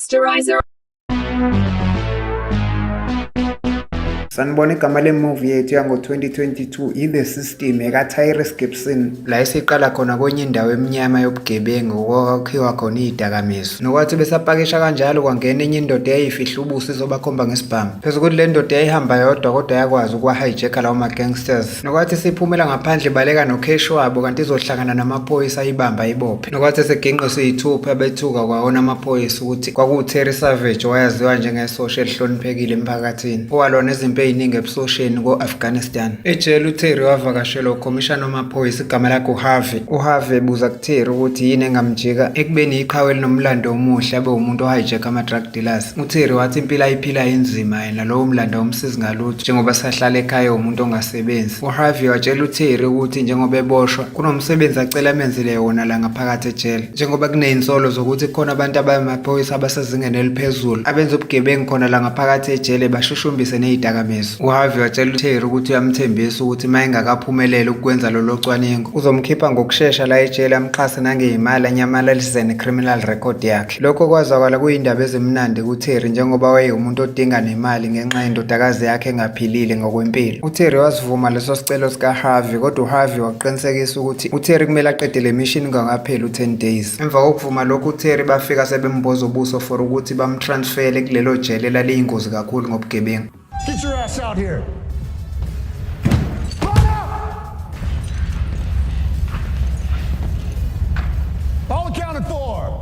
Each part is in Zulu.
Posterizer. Sanibona, igama le-movie yethu yango-2022 i-The System eka-Tyrese Gibson, la esiqala khona kwenye indawo emnyama yobugebengu okwakhiwa khona iy'dakamizwa. Nokwathi besapakisha kanjalo kwangena enye indoda eyayifihla ubuso izobakhomba ngesibhamu. Phezu kokuthi le ndoda yayihamba yodwa kodwa yakwazi ukuwa-hijacka lawo ma-gangsters. Nokwathi siphumela ngaphandle baleka no-cash wabo kanti izohlangana namaphoyisa ayibamba ayibophe. Nokwathi seginqiswe iy'thupha bethuka kwawona amaphoyisa ukuthi kwakuwu-Terry Savage owayaziwa njengesosha elihloniphekile emphakathini owalwa nezimpi ey'ningi ebusosheni ko-Afghanistan. Ejele uTerry wavakashelwa ukhomishana wamaphoyisa igama lakhe uHarvey. UHarvey ebuza kuTerry ukuthi yini engamjika ekubeni yiqhawe elinomlando omuhle abe umuntu o-hijack ama-drug dealers. UTerry wathi impilo ayiphilayo inzima yena lowo mlando awumsizi ngalutho njengoba sahlala ekhaya umuntu ongasebenzi. UHarvey watshela uTerry ukuthi njengoba eboshwa kunomsebenzi acela amenzele wona la ngaphakathi ejele, njengoba kunezinsolo zokuthi kukhona abantu abayamaphoyisa abasezingeni eliphezulu abenza ubugebengu khona la ngaphakathi ejele bashushumbise nezidakamizwa. UHarvey watshela uTerry ukuthi uyamthembisa ukuthi uma engakaphumeleli ukwenza lolo cwaningo uzomkhipha ngokushesha la ejele amxhase nangeyimali anyamalalise ne-criminal record yakhe. Lokho kwazwakala kuyindaba ezimnandi kuTerry njengoba wayewumuntu odinga nemali ngenxa yendodakazi yakhe engaphilile ngokwempilo. UTerry wasivuma leso sicelo sikaHarvey kodwa uHarvey waqinisekisa ukuthi uTerry kumele aqede le mission kungakapheli u-10 days. Emva kokuvuma lokhu uTerry bafika sebemboza ubuso for ukuthi bamtransfere kulelo jele elaliyingozi kakhulu ngobugebengu. Get your ass out here. Run up! All accounted for.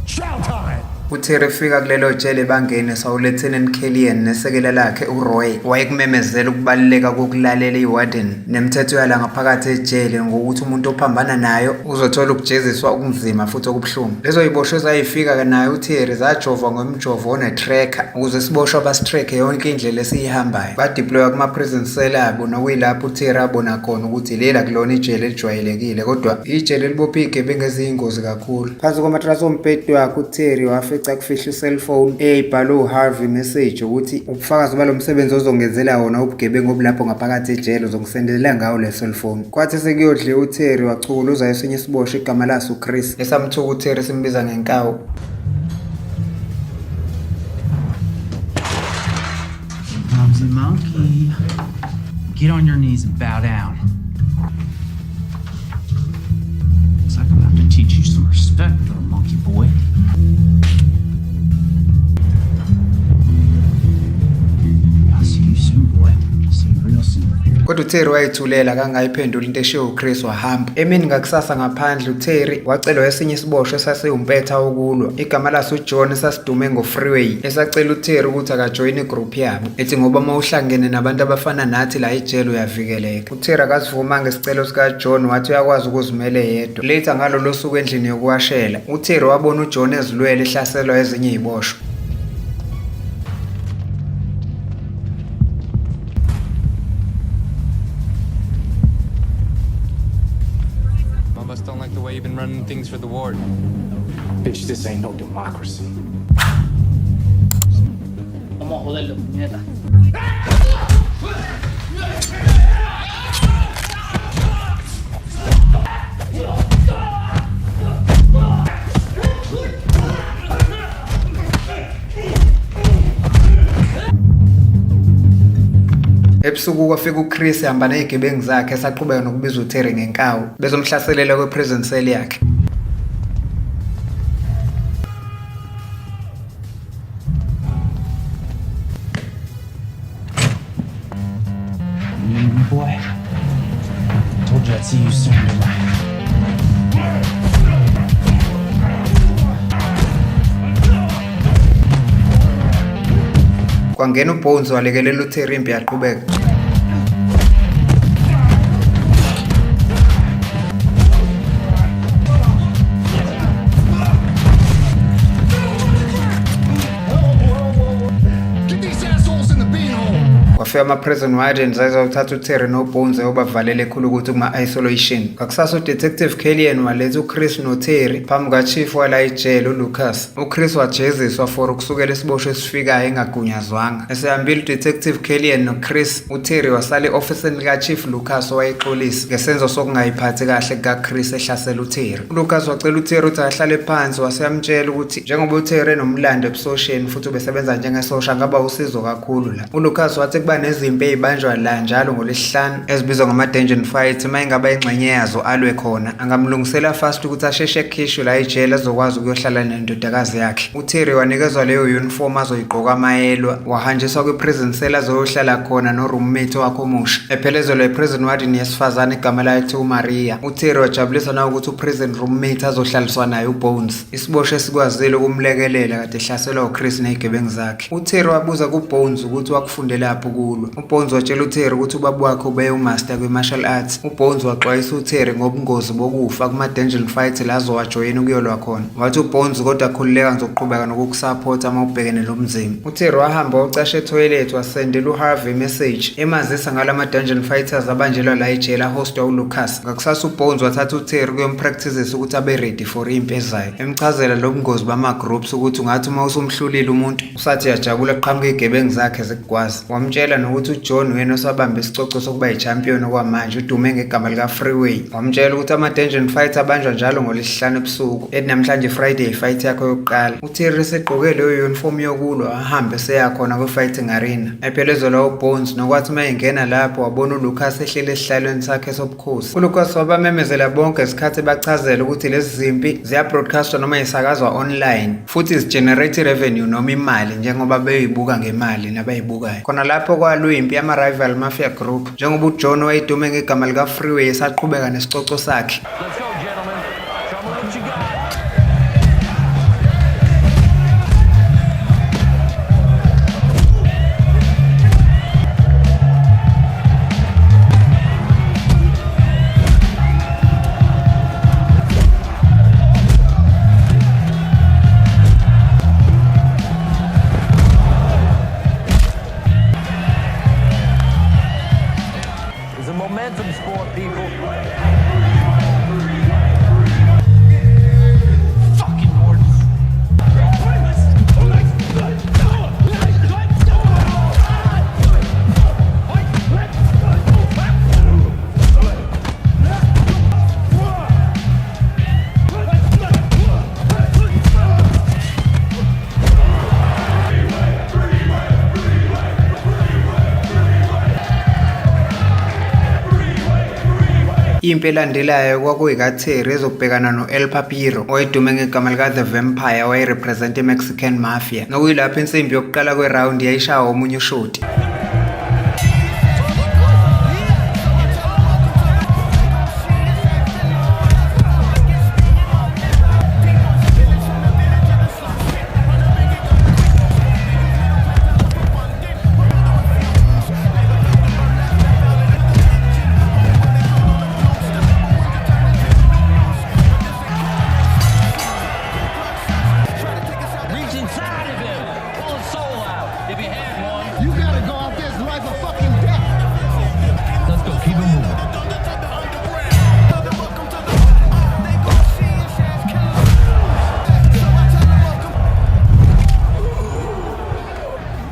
Chow time. UTerry efika kulelo jele bangene sawu-Lieutenant Kellyan nesekela lakhe uRoy wayekumemezela ukubaluleka kokulalela i-warden nemithetho yala ngaphakathi ejele ngokuthi umuntu ophambana nayo uzothola ukujeziswa okunzima futhi okubuhlungu. Lezo yiboshwe zayifika naye uTerry zajovwa ngomjovo one-tracker ukuze siboshwa basi-track-e yonke indlela esiyihambayo. Badeploywa kuma-prison cell abo nokuyilapho uTerry abona khona ukuthi leli akulona ijele elijwayelekile kodwa ijele elibophe iy'gebengu eziyingozi kakhulu. Phansi komatrasi wombhede wakhe uTerry wafica kufihlwe i-cellphone eyayibhalwe uHarvey message ukuthi ubufakazi balo msebenzi ozongenzela wona ubugebengu obulapho ngaphakathi ejele uzongisendela ngawo le cellphone. Kwathi sekuyodliwa uTerry wachukuluza esinye isiboshwa igama laso uChris esamthuka uTerry simbiza ngenkawu. Here comes the monkey. Get on your knees and bow down. Looks like I'm gonna have to teach you some respect, little monkey boy. I'll see you soon, boy. I'll see you real soon. Kodwa uTerry wayithulela kangayiphendula into eshiwo uChris wahamba. Emini ngakusasa ngaphandle uTerry wacelwa esinye isiboshwa esasiwumpetha wokulwa. Igama laso uJohn esasidume ngo-Freeway esacela uTerry ukuthi akajoyine igroup yabo. Ethi ngoba uma uhlangene nabantu abafana nathi la ejele uyavikeleka. UTerry akasivumanga isicelo sikaJohn wathi uyakwazi ukuzimela yedwa. Later ngalolo suku endlini yokuwashela, uTerry wabona uJohn ezilwele ehlaselwa ezinye iziboshwa. Some of us don't like the way you've been running things for the ward. Bitch, this ain't no democracy. Vamos a joderlo, puñeta. Ebusuku kwafika uChris ehamba nezigebengu zakhe esaqhubeka nokubiza uTerry ngenkawu bezomhlaselela kwe-prison cell yakhe. You boy. Told you I'd see you soon, didn't I? Kwangena uBones walekelela uTerry impi yaqhubeka. Get these assholes in the beanhole. Kwafika ama-prison wardens ayezothatha uTerry noBones ayobavalela ekhulu ukuthi kuma-isolation. Ngakusasa uDetective Kellyan waletha uChris noTerry phambi kaChief wala ejele uLucas. UChris wajeziswa for ukusukela isiboshwa esifikayo engagunyazwanga. Esehambile uDetective Kellyan noChris, uTerry wasala e-ofisini likaChief Lucas owayexolisa ngesenzo sokungayiphathi kahle kukaChris ehlasela uTerry. ULucas wacela uTerry ukuthi ahlale phansi wase yamtshela ukuthi njengoba uTerry enomlando ebusosheni futhi ubesebenza njengesosha angaba usizo kakhulu la. ULucas wathi kuba nezimpi ezibanjwa la njalo ngoLwesihlanu ezibizwa ngama-dungeon fight, uma engaba ingxenye yazo alwe khona angamlungisela fast ukuthi asheshe ekhishwe la ejele azokwazi ukuyohlala nendodakazi yakhe. UTerry wanikezwa leyo uniform azoyigqoka amayelwa, wahanjiswa kwi-prison cell azoyohlala khona no-roommate wakhe omusha, ephelezelwa i-prison warden yesifazane igama layo kuthiwa uMaria. UTerry wajabuliswa nawukuthi u-prison roommate azohlaliswa naye uBones, isiboshwa esikwazile ukumlekelela kade ehlaselwa uChris nezigebengu zakhe. UTerry wabuza kuBones ukuthi wakufundelaphi ukulwa. UBones watshela uTerry ukuthi ubaba wakhe ubeyu-master kwi-martial arts. UBones waxwayisa uTerry ngobungozi bokufa kuma-dungeon fight la azowajoyina ukuyolwa khona. Wathi uBones kodwa khululeka ngizoqhubeka nokukusaphotha uma ubhekene nobunzima. UTerry wahamba wacasha ethoyilethi wasendela uHarvey message emazisa ngalama dungeon fighters abanjelwa la ejele ahostwa uLucas. Ngakusasa uBones wathatha uTerry kuyompracticisa ukuthi abe ready for impi ezayo. Emchazela lobungozi bama-groups ukuthi ungathi uma usumhlulile umuntu usathi uyajabula kuqhamuka izigebengu zakhe zikugwaza. Wamtshela nokuthi uJohn uyena osabambe isicoco sokuba yi-champion okwamanje udume ngegama lika-Freeway. Wamtshela ukuthi ama-dungeon fight abanjwa njalo ngoLwesihlanu ebusuku. Ethi namhlanje Friday fight yakho yokuqala. UTerry esegqoke leyo uniform yokulwa ahambe seya khona kwi-fighting arena. Ephelezelwa uBones nokwathi uma engena lapho wabona uLucas ehleli esihlalweni sakhe sobukhosi. ULucas wabamemezela bonke ngesikhathi ebachazela ukuthi lezi zimpi ziyabroadcastwa noma zisakazwa online futhi zigenerate revenue noma imali njengoba beyibuka ngemali nabayibukayo. Khona lapho kwalwa impi yama-rival mafia group njengoba uJohn wayedume ngegama lika-Freeway esaqhubeka nesicoco sakhe. Let's go, gentlemen. Show me what you got. It's a momentum sport, people. Fucking Morton. Impi elandelayo kwakuyikaTerry ezobhekana no-El Papiro owayedume ngegama lika-The Vampire owayerepresent i-Mexican Mafia, nokuyilapho insimbi yokuqala kwerawundi yayishawa omunye ushoti. Reach inside of him. Pull his soul out if he had one. You gotta go out there. It's life or fucking death. Let's go. Keep it moving.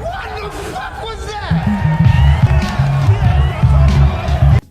What the fuck was that?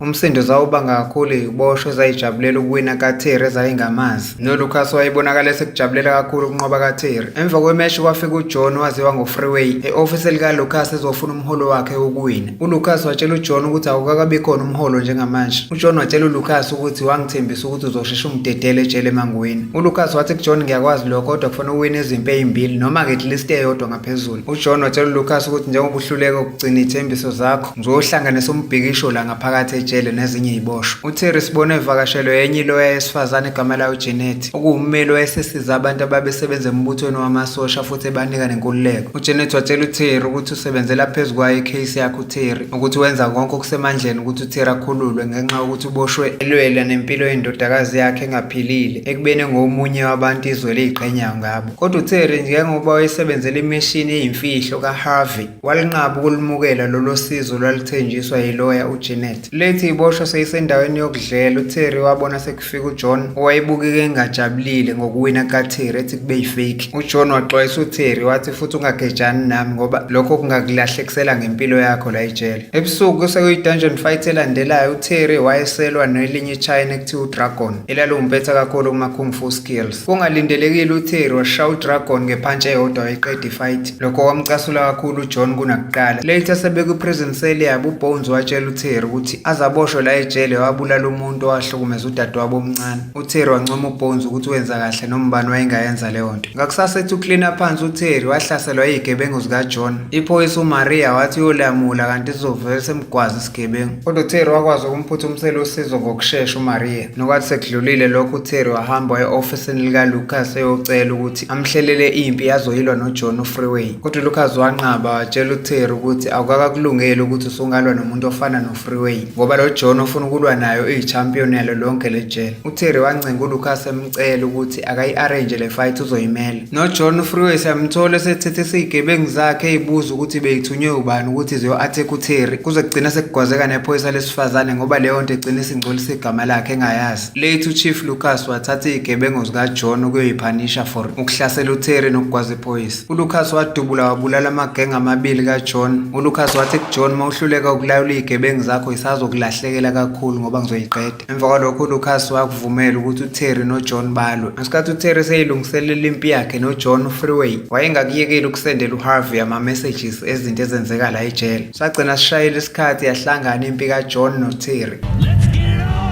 Umsindo zawubanga kakhulu iziboshwa ezayijabulela ukuwina kaTerry ezayingamazi. NoLucas wayebonakala esekujabulela kakhulu ukunqoba kaTerry. Emva kwemeshi kwafika uJohn owaziwa ngoFreeway e-ofisi likaLucas ezofuna umholo wakhe wokuwina. ULucas watshela uJohn ukuthi awukakabi khona umholo njengamanje. UJohn watshela uLucas ukuthi wangithembisa ukuthi uzosheshe ungidedele ejele emangweni. ULucas wathi kuJohn ngiyakwazi lokho kodwa kufanele uwine izimpi ezimbili noma-ke at least eyodwa ngaphezulu. UJohn watshela uLucas ukuthi njengoba uhluleka ukugcina izithembiso zakho, ngizohlanganisa umbhikisho la ngaphakathi ejele. ejele nezinye iziboshwa. UTerry sibone evakashelwe yenye iloya yesifazane egama layo Janet, okuwummeli owayesesiza abantu ababesebenza embuthweni wamasosha futhi ebanika nenkululeko. UJanet watshela uTerry ukuthi usebenzela phezu kwayo i-case yakhe uTerry, ukuthi wenza konke okusemandleni ukuthi uTerry akhululwe ngenxa yokuthi uboshwe elwela nempilo yendodakazi yakhe engaphilile, ekubeni engomunye wabantu izwe eliyiqhenyayo ngabo. Kodwa uTerry njengoba wayesebenzela imishini eyimfihlo kaHarvey, walinqaba ukulimukela lolo sizo olwaluthenjiswa yiloya uJeanette. Lethi iboshwa seyisendaweni yokudlela, uTerry wabona sekufika uJohn owayebukeka engajabulile ngokuwina kukaTerry ethi kube yifake. UJohn waxwayisa uTerry wathi futhi ungagejani nami ngoba lokho kungakulahlekisela ngempilo yakho la ejele. Ebusuku sekuyi-dungeon fight elandelayo, uTerry wayeselwa nelinye iChina ekuthiwa uDragon elaliwumpetha kakhulu kuma-kung fu skills. Kungalindelekile uTerry washaya uDragon ngephantshi eyodwa wayiqeda ifight. Lokho kwamcasula kakhulu uJohn kunakuqala. Later sebekwi-prison cell yabo uBones watshela uTerry ukuthi azaboshwe la ejele wabulala umuntu owahlukumeza udadewabo omncane. UTerry wancoma uBones ukuthi wenza kahle noma ubani wayengayenza leyo nto. Ngakusasa ethi uklina phansi uTerry wahlaselwa izigebengu zikaJohn. Iphoyisa uMaria wathi uyolamula kanti sizovele semgwaza isigebengu. Kodwa uTerry wakwazi ukumphuthumsela usizo ngokushesha uMaria. Nokwathi sekudlulile lokho uTerry wahamba waya e-ofisini likaLucas eyocela ukuthi amhlelele impi azoyilwa noJohn uFreeway. Kodwa uLucas wanqaba watshela uTerry ukuthi awukakakulungeli ukuthi usungalwa nomuntu ofana noFreeway ngoba lo John ofuna ukulwa nayo uyi-champion yalo lonke lejele. UTerry wancenga uLucas emcela ukuthi akayi-arrange le fight uzoyimela. NoJohn uFreeway siyamthola esethethisa iy'gebengu zakhe ey'buza ukuthi beyithunywe ubani ukuthi ziyo-attack uTerry kuze kugcina sekugwazeka nephoyisa lesifazane ngoba leyo nto igcina isingcolisa igama lakhe engayazi. Late uChief Lucas wathatha iy'gebengu zikaJohn ukuyoyiphanisha for ukuhlasela uTerry nokugwaza iphoyisa. ULucas wadubula wabulala amagenge amabili kaJohn. ULucas wathi kuJohn uma uhluleka ukulawula iy'gebengu zakho isazokulahlekela kakhulu ngoba ngizoyiqeda. Emva kwalokho uLucas wakuvumela ukuthi uTerry noJohn balwe. Ngesikhathi uTerry seyilungiselela impi yakhe noJohn uFreeway, wayengakuyekeli ukusendela uHarvey ama-messages ezinto ezenzeka la ejele. Sagcina sishayela isikhathi yahlangana impi kaJohn noTerry. Let's get it on!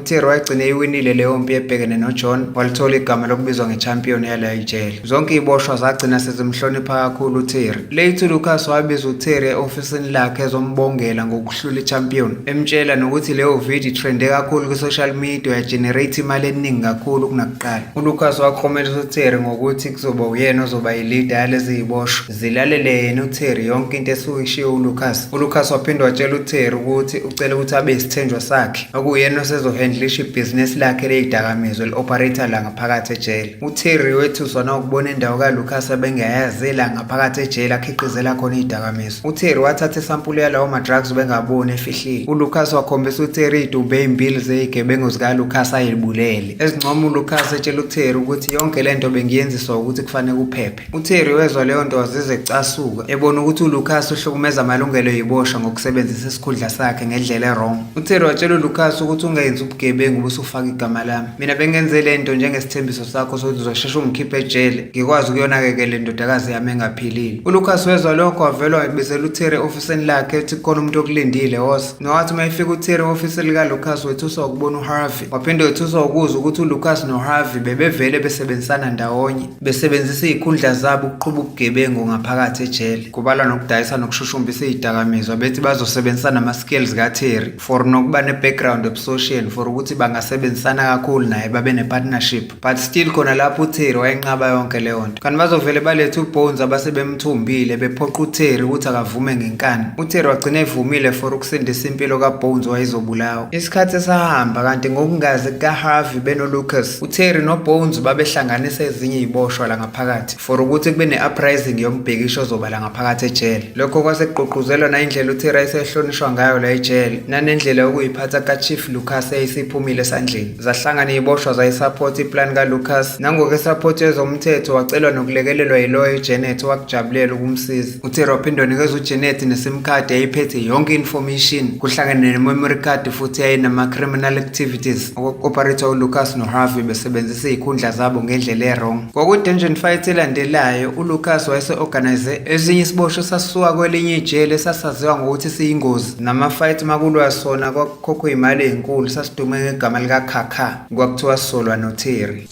UTerry wagcina eyiwinile leyo mpi ebhekene noJohn, walithola igama lokubizwa nge-champion yaleyo ijele. Zonke iziboshwa zagcina sezimhlonipha kakhulu uTerry. Late uLucas wabiza uTerry e-ofisini lakhe ezombongela ngokuhlula i-champion, emtshela nokuthi leyo video itrende kakhulu kwi-social media yagenerate imali eningi kakhulu kunakuqala. ULucas waklomelisa uTerry ngokuthi kuzoba uyena ozoba yi-leader yalezi ziboshwa. Zilalele yena uTerry yonke into esuke ishiwo uLucas. ULucas waphinde watshela uTerry ukuthi ucela ukuthi abe isithenjwa sakhe, okuyena osezohandlisha ibhizinisi lakhe lezidakamizwa eli-operator la ngaphakathi ejele. UTerry wethuswa nawukubona indawo kaLucas abengayazi la ngaphakathi ejele akhiqizela khona izidakamizwa. UTerry wathatha isampuli yalawo ma-drugs bengaboni efihlile. ULucas wakhombisa uTerry iy'dumbu ey'mbili zey'gebengu zikaLucas ayibulele. Ezincoma uLucas etshela uTerry ukuthi yonke le nto bengiyenziswa ukuthi kufanele kuphephe. UTerry wezwa leyo nto wazizwa ecasuka, ebona ukuthi uLucas uhlukumeza amalungelo eziboshwa ngokusebenzisa isikhundla sakhe ngendlela e-wrong. UTerry watshela uLucas ukuthi ungenzi ubugebengu bese ufaka igama lami. Mina bengenze le nto njengesithembiso sakho sokuthi uzosheshe ungikhiphe ejele, ngikwazi ukuyonakekela indodakazi yami engaphilile. ULucas wezwa lokho wavele wabizela uTerry e-ofisini lakhe ethi kukhona umuntu okulindile woza. Nowathi uma efika uTerry e-ofisini likaLucas wethuswa ukubona uHarvey. Waphinde wethuswa ukuzwa ukuthi uLucas noHarvey bebevele besebenzisana ndawonye, besebenzisa izikhundla zabo ukuqhuba ubugebengu ngaphakathi ejele. Kubalwa nokudayisa nokushushumbisa izidakamizwa bethi bazosebenzisa nama-skills kaTerry for nokuba ne-background ebusosheni for ukuthi bangasebenzisana kakhulu naye babe ne-partnership. But still khona lapho uTerry wayenqaba yonke leyo nto. Kanti bazovele balethe uBones abasebemthumbile bephoqa uTerry ukuthi akavume ngenkani. UTerry wagcina evumile for ukusindisa impilo kaBones wayezobulawa. Isikhathi sahamba kanti ngokungazi kukaHarvey benoLucas, uTerry noBones babehlanganisa ezinye iziboshwa la ngaphakathi for ukuthi kube ne-uprising yombhikisho ozoba la ngaphakathi ejele. Lokho kwase kugqugquzelwa nayindlela uTerry ayesehlonishwa ngayo la ejele, nanendlela yokuyiphatha kaChief Lucas eyayisiphumelele. isiphumile esandleni. Zahlangana iziboshwa zayisupport iplan kaLucas, nangokwe-support yezomthetho wacelwa nokulekelelwa yiloyo uJanet owakujabulela ukumsiza. UTerry waphinde wanikeza uJanet ne-SIM card eyayiphethe yonke information, kuhlangene ne-memory card futhi yayinama-criminal activities okwa-operate uLucas noHarvey besebenzisa izikhundla zabo ngendlela e-wrong. Kwaku-dungeon fight elandelayo, uLucas wayese-organize esinye isiboshwa esasuka kwelinye ijele esasaziwa ngokuthi siyingozi nama-fight makulwa sona kwakukhokhwa iy'mali ey'nkulu, sasidume ngegama likaKhakha, kwakuthiwa solwa noTerry.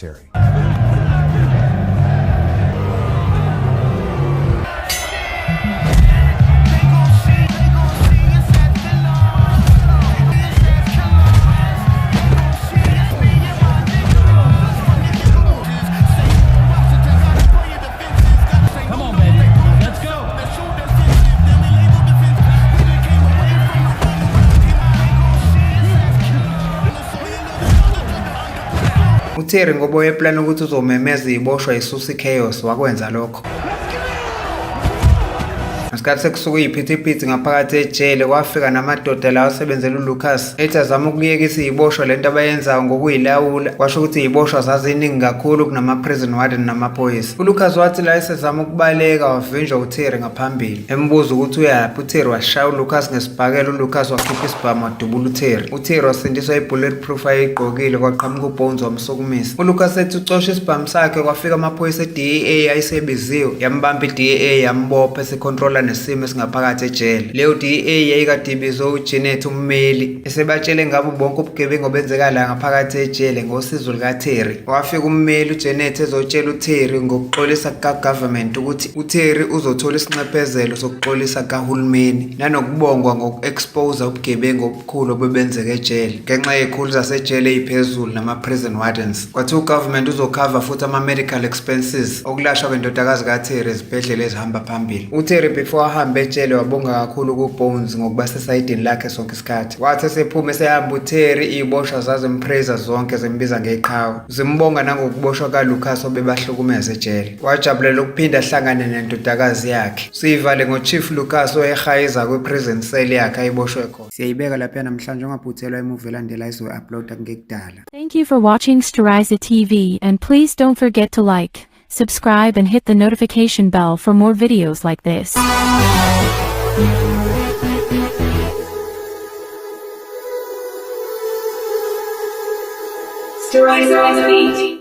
Come on, baby. Let's go. UTerry ngoba wayeplana ukuthi uzomemeza iziboshwa isuse i-chaos, wakwenza lokho. Ngesikhathi sekusuka iyiphithiphithi ngaphakathi ejele, kwafika namadoda lawa asebenzela uLucas ethi azama ukuyekisa iziboshwa lento abayenzayo ngokuyilawula. Kwasho ukuthi iziboshwa zaziningi kakhulu kunama-prison warden namaphoyisa. ULucas wathi la esezama ukubaleka wavinjwa uTerry ngaphambili, embuza ukuthi uyaphi. UTerry washaya uLucas ngesibhakela, uLucas wakhipha isibhamu wadubula uTerry. UTerry wasindiswa i-bulletproof ayeyigqokile, kwaqhamuka uBones wamsukumisa. ULucas ethi ucosha isibhamu sakhe, kwafika amaphoyisa e-DEA ayesebiziwe, yambamba i-DEA yambopha esikhontrola nesimo esingaphakathi ejele. Leyo DEA yayikade ibizwe uJanet ummeli, esebatshele ngabo bonke ubugebengu obenzeka la ngaphakathi ejele ngosizo lukaTerry. Wafika ummeli uJanet ezotshela uTerry ngokuxolisa kuka-government ukuthi uTerry uzothola isinxephezelo sokuxolisa kukahulumeni nanokubongwa ngoku-expose ubugebengu obukhulu obebenzeka ejele ngenxa yezikhulu zasejele eziphezulu nama-prison wardens. Kwathiwa ugovernment uzokhava futhi ama-medical expenses okulashwa kwendodakazi kaTerry ezibhedlela ezihamba phambili. UTerry before ahambe ejele wabonga kakhulu kuBones ngokuba sesayidini lakhe sonke isikhathi. Wathi esephuma esehamba uTerry, iziboshwa zazimpraise zonke zimbiza ngeqhawe, zimbonga nangokuboshwa kaLucas obebahlukumeza ejele. Wajabulela ukuphinda ahlangane nendodakazi yakhe. Siyivale ngoChief Lucas oyehayiza kwi-prison cell yakhe ayiboshwe khona. Siyayibeka lapha namhlanje, ungaphuthelwa imovie elandela izoyi-uploada kungekudala. Thank you for watching Steriza TV and please don't forget to like, subscribe and hit the notification bell for more videos like this. Steriza TV.